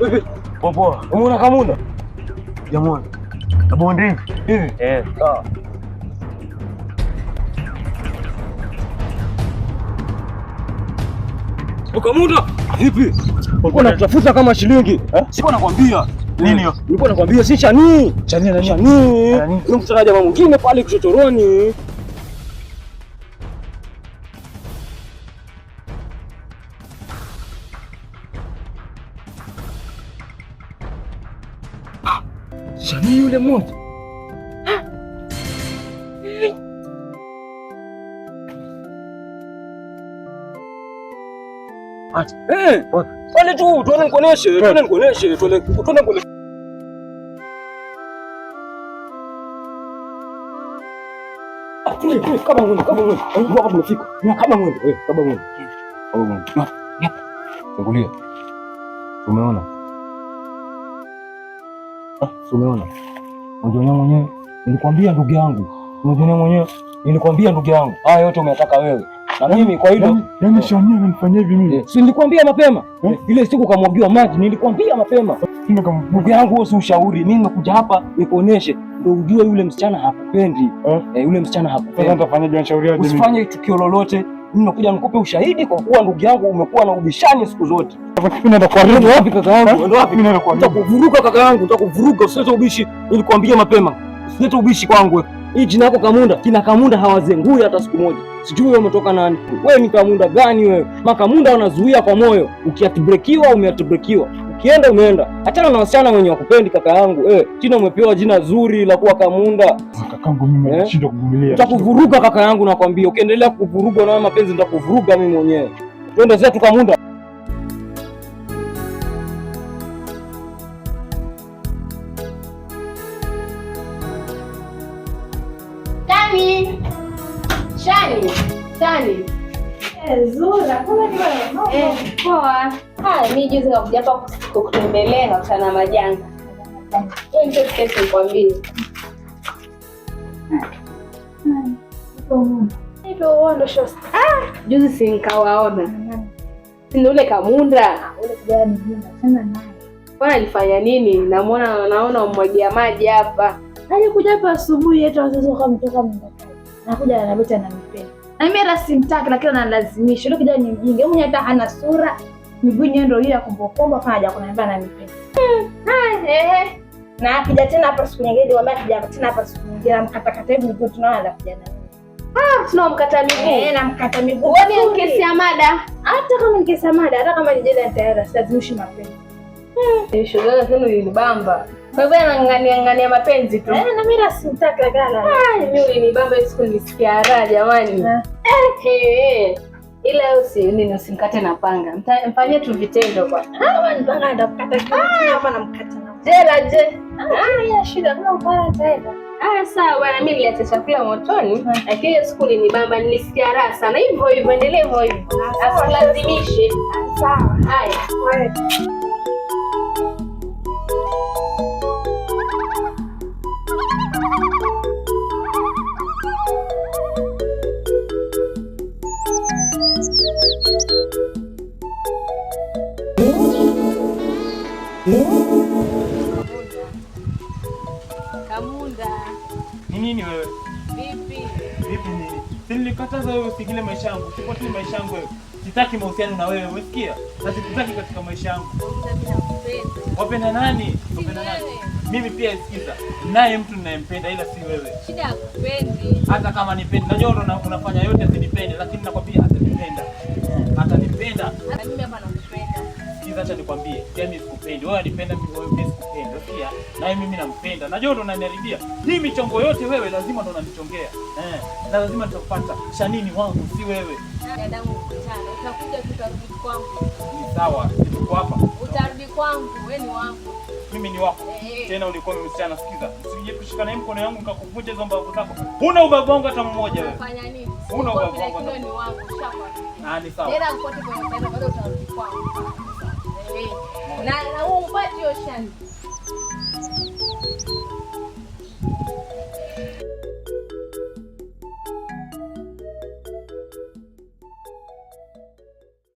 Vipi? Poa poa. Umeona Kamunda? Jamani. Bonde hivi. Eh, sawa. Kamunda, vipi? Ulikuwa unatafuta kama shilingi? Sikuwa nakwambia. Nini hiyo? Nilikuwa nakwambia si Shani. Shani nani? Shani. Nani? Nimekutana jamaa mwingine pale kichochoroni. Shani yule mmoja. Acha. Eh, pale tu tuone nikuoneshe, tuone nikuoneshe, tuone tuone nikuoneshe. Tule, kama ng'ombe, kama ng'ombe. Hapa tumefika. Kama ng'ombe, eh, kama ng'ombe. Kama ng'ombe. Fungulia. Umeona? Ah, umeona? Unajionea mwenyewe. Nilikwambia ndugu yangu. Unajionea mwenyewe. Nilikwambia ndugu yangu. Haya yote umeyataka wewe. Na mimi kwa hilo Yaani Shani ananifanyia hivi mimi. Si nilikwambia mapema. Ile siku kamwagiwa maji nilikwambia mapema. Sina kama Ndugu yangu, huo si ushauri. Mimi nimekuja hapa nikuoneshe ndio ujue yule msichana hakupendi. Eh? Eh, yule msichana Sasa hakupendi. nitafanyaje? Unishauriaje mimi? Usifanye tukio lolote. Mimi nakuja nikupe ushahidi kwa kuwa ndugu yangu umekuwa na ubishani siku zote. Mimi naenda kuharibu. Uende wapi kaka yangu? Uende wapi? Mimi naenda kuharibu. Nitakuvuruga kaka yangu, nitakuvuruga. Usilete ubishi. Nilikwambia mapema. Usilete ubishi kwangu. Hii jina yako Kamunda, kina Kamunda hawazengui hata siku moja. Sijui wewe umetoka nani. Wewe ni Kamunda gani wewe? Makamunda wanazuia kwa moyo. Ukiatibrekiwa umeatibrekiwa. Ukienda umeenda. Achana na wasichana wenye wakupendi kaka yangu. Jina umepewa jina zuri la kuwa Kamunda. Kakangu mimi Eh? nashindwa kuvumilia. Nitakuvuruga kaka yangu nakwambia. Ukiendelea kuvuruga na mapenzi nitakuvuruga mimi mwenyewe. Twende zetu Kamunda. Shani! Shani! Shani! Zura, kumbe ni wewe. Eh, poa. Haya, mimi juzi nakuja hapa kukutembelea na kutana na majanga. Wewe njoo tuketi nikwambie. Ndio wewe ndo shosta. Juzi si nikawaona. Si ndio ule Kamunda? Ule kijana ni mjinga, achana naye. Bwana alifanya nini? Namuona naona umwagia maji hapa. Alikuja hapa asubuhi eti wazazi wakamtoka mndakani. Anakuja ananiambia ananipenda. Na mimi hata simtaki lakini ananilazimisha. Yule kijana ni mjinga. Yeye mwenyewe hata hana sura. Miguu yenyewe ndio hiyo ya kombokombo hapa haja kuniambia ananipenda. Ehe. Na akija tena hapa siku nyingine, niwaambia akija tena hapa siku nyingine namkatakata hivi miguu tunaona anakuja na mimi. Ah, tunamkata miguu. Eh, namkata miguu. Wewe ni kesi ya mada. Hata kama ni kesi ya mada, hata kama ni jela nitaenda, silazimishi mapenzi. Shoga lakini ulinibamba. Kwa hivyo anang'ania ng'ania mapenzi tu. Eh, na mimi hata simtaki lakini ana Ai, mimi ulinibamba hiyo siku nilisikia raha jamani. Eh. Eh, ila usi nini usimkate na panga. Mfanyie tu vitendo bwana. Kama ni panga nitamkata kiuno hapa namkata na. Jela je? Ah, ya shida kama upanga nitaenda. Ah, sawa bwana, mimi niliacha chakula motoni, lakini hiyo siku ulinibamba nilisikia raha sana. Hivyo hivyo, endelee hivyo hivyo. Asilazimishe. Sawa. Haya. Wewe. Kamunda, Ni nini wewe? vipi? Vipi nini? Si nilikataza wewe usiingilie maisha yangu. Usifuatilie maisha yangu wewe. Sitaki mahusiano na wewe, umesikia? Na sikutaki katika maisha yangu. Kamunda, mimi nakupenda. Wapenda nani? Wapenda nani? Wewe. Mimi pia sikiza. Naye mtu ninayempenda ila si wewe. Shida hakupendi. Hata kama nipendi, najua ndo unafanya yote asinipende, lakini nakwambia atanipenda. Atanipenda. Na mimi hapa nakupenda. Sikiza, acha nikwambie, mimi sikupendi. Wewe unanipenda mimi, wewe mimi sikupendi. Pia na mimi nampenda. Najua ndo unaniharibia. Hii michongo yote wewe lazima ndo unanichongea. Na lazima nitakupata. Shanini wangu si wewe. Dadangu mkutano, utakuja tu utarudi kwangu. Ni sawa, tuko hapa. Utarudi kwangu, wewe ni wangu. Mimi ni wako. Eh. Tena ulikuwa msichana, sikiza. Usije kushika na hii mkono yangu nikakuvunja hizo mbavu zako. Huna ubavu wangu hata mmoja wewe. Unafanya nini? Huna Sikuwa ubavu wangu vile hata ni wangu, ushakwambia. Ah, ni sawa. Tena kote kwenye utaenda bado utarudi kwangu. Na na huu umpati hiyo Shani.